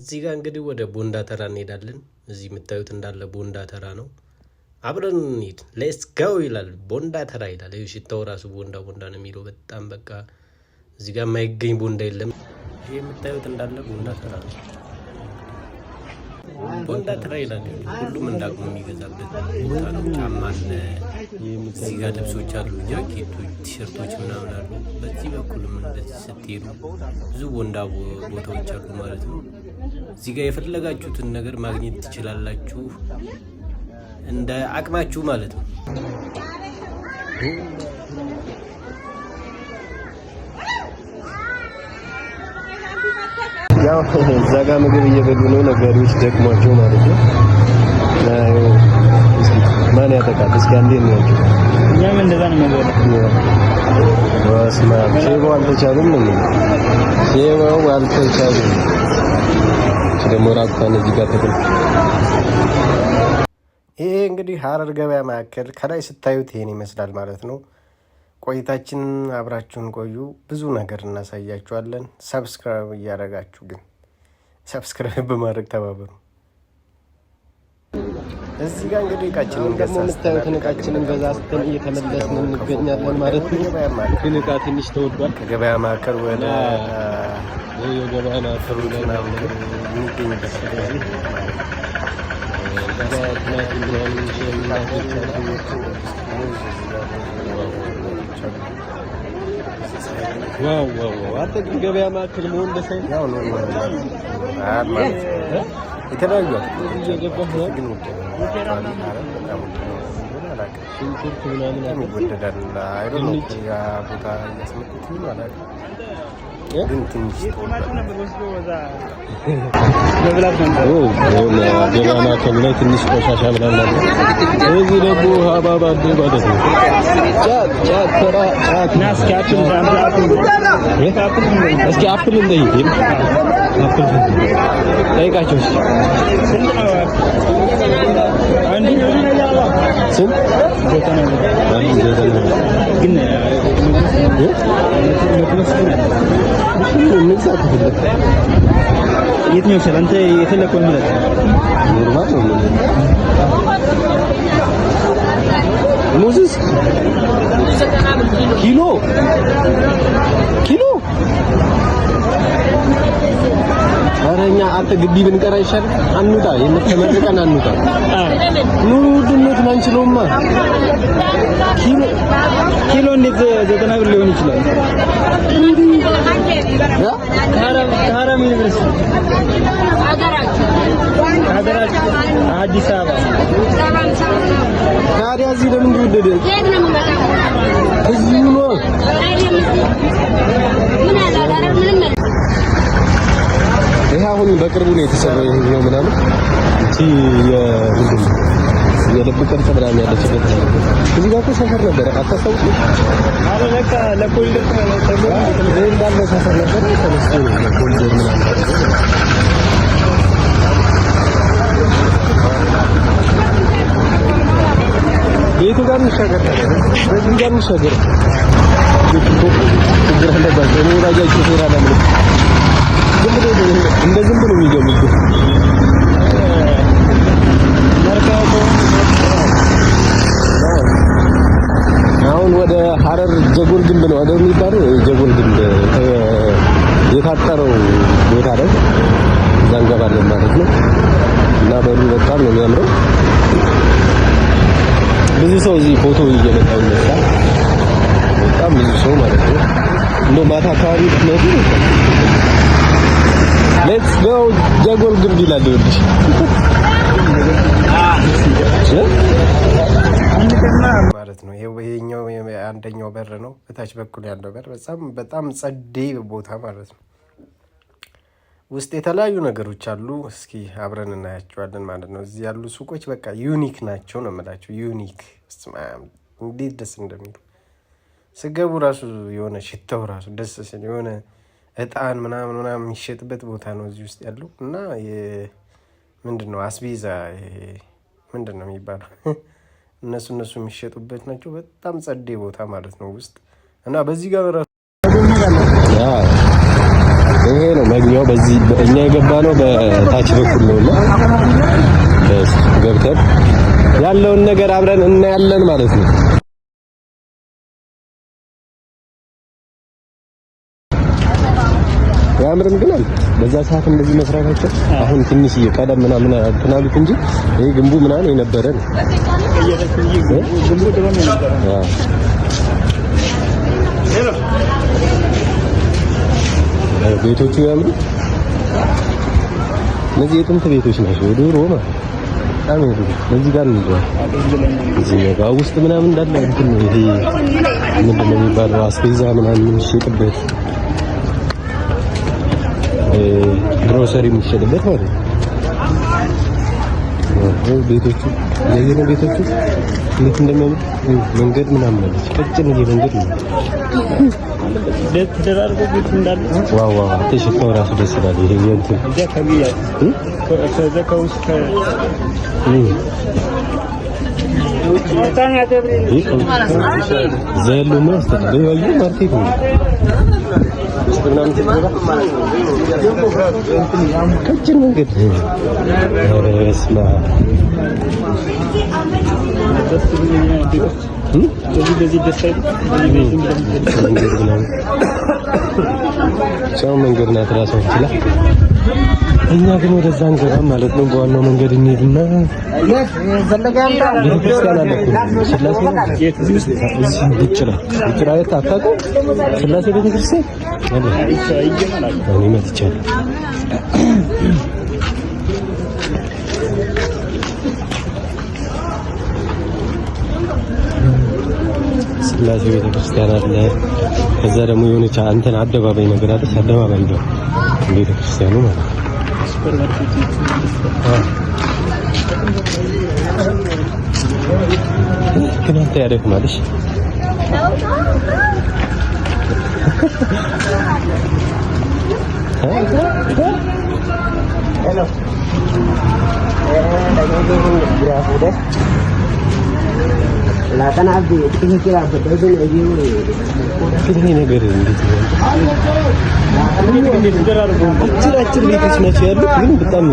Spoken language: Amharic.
እዚህ ጋር እንግዲህ ወደ ቦንዳ ተራ እንሄዳለን። እዚህ የምታዩት እንዳለ ቦንዳ ተራ ነው። አብረን እንሂድ፣ let's go ይላል። ቦንዳ ተራ ይላል። ይኸው ሽታው ራሱ ቦንዳ ቦንዳ ነው የሚለው። በጣም በቃ እዚህ ጋር የማይገኝ ቦንዳ የለም። ይሄ የምታዩት እንዳለ ቦንዳ ተራ ነው። ቦንዳ ተራ ይላል። ሁሉም እንዳቅሙ የሚገዛበት ቦታ ነው። ጫማ አለ፣ እዚህ ጋር ልብሶች አሉ፣ ጃኬቶች፣ ቲሸርቶች ምናምን አሉ። በዚህ በኩልም እንደዚህ ስትሄዱ ብዙ ቦንዳ ቦታዎች አሉ ማለት ነው። እዚህ ጋር የፈለጋችሁትን ነገር ማግኘት ትችላላችሁ፣ እንደ አቅማችሁ ማለት ነው። ያው እዛ ጋር ምግብ እየበሉ ነው ነጋዴዎች ደክሟቸው ማለት ነው። እስኪ ማን ያጠቃል? እስኪ አንዴ እንያቸው። እኛም እንደዛ ነው የምንበላው። በስመ አብ፣ ሼባው አልተቻሉም ነው የሚለው። ሼባው አልተቻሉም። እቺ ደግሞ ራቁቷን እዚህ ጋር ተክል። ይሄ እንግዲህ ሀረር ገበያ ማዕከል ከላይ ስታዩት ይሄን ይመስላል ማለት ነው። ቆይታችን አብራችሁን ቆዩ፣ ብዙ ነገር እናሳያችኋለን። Subscribe እያደረጋችሁ ግን subscribe በማድረግ ተባበሩ። እዚህ ጋር እንግዲህ እቃችንን ደግሞ የምታዩትን እቃችንን ገዛዝተን እየተመለስን እንገኛለን ማለት ነው። ግን እቃ ትንሽ ተወዷል። ከገበያ ማዕከል ወደ የገበያ ማዕከሉ ላይ ምናምን የሚገኝበት አካባቢ ማለት ነው። ቲማቲም ምናምን እናቶች አሉ። ሙዝ እዚህ ጋር ሙዝ አሉ። Wow wow wow! አንተ ግን ገበያ ማዕከል መሆን ደስ አይልም? ያው normal ማለት ነው። የተለያዩ አትክልቶች አሉ። እየገባህ ነው? ግን ውድ ነው። ሀረር በጣም ውድ ነው። እንደሆነ አላውቅም። ሽንኩርት ምናምን በጣም አለ። ይወደዳል። I don't know ድንች። ያ ቦታ እያስመጡት ይሁን አላውቅም፣ እ? ግን ትንሽ ተወዷል። መብላት ነበር። ኦ ገበያ ማዕከሉ ላይ ትንሽ ቆሻሻ ምናምን አለ። እዚህ ደግሞ ሀባብ አለ ማለት ነው። ጫት ጫት ተራ ጫት። እና እስኪ apple apple እ? እስኪ apple እንጠይቅ። Apple ጠይቃቸው እስኪ። ስንት ነው apple? አንዱ ስንት? 90 ብር። አንዱ 90 ብር። ግን እ? 100 አለ። እንግዛ ከፈለክ። የትኛው ይሻላል? አንተ የፈለከውን ምረጥ። Normal ነው። ሙዝስ ኪሎ ኪሎ? ኧረ እኛ አንተ ግቢ ብንቀር አይሻልም? አንውጣ፣ የምትመርቀን አንውጣ። ኑሮ ውድነቱን አንችለውማ። ኪሎ ኪሎ እንዴት 90 ብር ሊሆን ይችላል? እ? ከሀረም ዩኒቨርሲቲ፣ ሀገራችን አዲስ አበባ። ታዲያ እዚህ ለምን ተወደደ? እዚሁ ነው። ይሄ አሁን በቅርቡ ነው የተሰራው ይሄኛው ምናምን። እቺ የምንድን ነው የልብ ቅርጽ ምናምን ያለችበት ነው። እዚህ ጋር እኮ ሰፈር ነበረ፣ አታስታውስም? አረ በቃ ለኮሪደር ተብሎ ይሄ እንዳለ ሰፈር ነበረ። ተነስቶ ነው ለኮሪደር ምናምን ያደረገው። ቤቱ ጋር እንሻገር፣ በዚህ ጋር እንሻገር። ችግር አለባቸው። እኔ ባጃጅ ሾፌር አላምንም። ዝም ብሎ እንደ ዝም ብሎ የሚገሙት። መርካቶ። አሁን ወደ ሀረር ጀጎል ግንብ ነው አይደል የሚባለው? ጀጎል ግንብ የታጠረው ቦታ ላይ እዛ እንገባለን ማለት ነው። እና በሩ በጣም ነው የሚያምረው። ብዙ ሰው እዚህ ፎቶ እየመጣው ይነሳል። በጣም ብዙ ሰው ማለት ነው። እንደው ማታ አካባቢ ብትመጡ let's go ጀጎል ግንብ ይላል። ይኸውልሽ እ? ማለት ነው። ይሄኛው አንደኛው በር ነው። በታች በኩል ያለው በር በጣም በጣም ጸዴ ቦታ ማለት ነው። ውስጥ የተለያዩ ነገሮች አሉ። እስኪ አብረን እናያቸዋለን ማለት ነው። እዚህ ያሉ ሱቆች በቃ unique ናቸው ነው የምላቸው። Unique፣ እንዴት ደስ እንደሚሉ። ስገቡ ራሱ የሆነ ሽታው ራሱ ደስ ሲል የሆነ እጣን ምናምን ምናምን የሚሸጥበት ቦታ ነው እዚህ ውስጥ ያለው። እና ምንድን ነው አስቤዛ ምንድን ነው የሚባለው፣ እነሱ እነሱ የሚሸጡበት ናቸው። በጣም ጸዴ ቦታ ማለት ነው ውስጥ። እና በዚህ ጋር ራሱ ይሄ ነው መግቢያው። በዚህ እኛ የገባነው በታች በኩል ነውና ገብተን ያለውን ነገር አብረን እናያለን ማለት ነው። ያምርም ግን አለ በዛ ሰዓት እንደዚህ መስራታቸው አሁን ትንሽ ቀለም ምናምን እንትን አሉት እንጂ ይሄ ግንቡ ምናምን የነበረ ነው። ቤቶቹ ያምሩ። እነዚህ የጥንት ቤቶች ናቸው፣ የድሮ ማለት በጣም የድሮ። በዚህ ጋር ነው እዚህ ጋር ውስጥ ምናምን እንዳለ እንትን ነው። ይሄ ምንድን ነው የሚባለው? አስቤዛ ምናምን የሚሸጥበት፣ ግሮሰሪ የሚሸጥበት ማለት ነው። ቤቶቹ ያየነው ቤቶቹ እንዴት እንደሚያምር መንገድ ምናምን አለች፣ ቀጭን መንገድ ነው። ተደራርቦ ቤት እንዳለ wow wow! ሽታው ራሱ ደስ ይላል። ይሄ የእንትን እዛ ያለው market ነው። ቀጭን መንገድ በስመ አብ መንገድ ናት ራሷን ይችላል። እኛ ግን ወደዛ እንገባም ማለት ነው። በዋናው መንገድ እንሄድና ቤተክርስቲያን አለ እኮ ስላሴ እዚህ ውጭ ላይ አታውቅም? ስላሴ ቤተክርስቲያን እኔ መጥቻለሁ። ስላሴ ቤተክርስቲያን አለ። ከዛ ደግሞ የሆነች እንትን አደባባይ ነገር አለች። አደባባይ ነው ቤተክርስቲያኑ ማለት ነው። ግን አንተ ያደክማል። እሺ ግን ይሄ ነገር እንዴት ነው? አጭር አጭር ቤቶች ናቸው ያሉት፣ ግን በጣም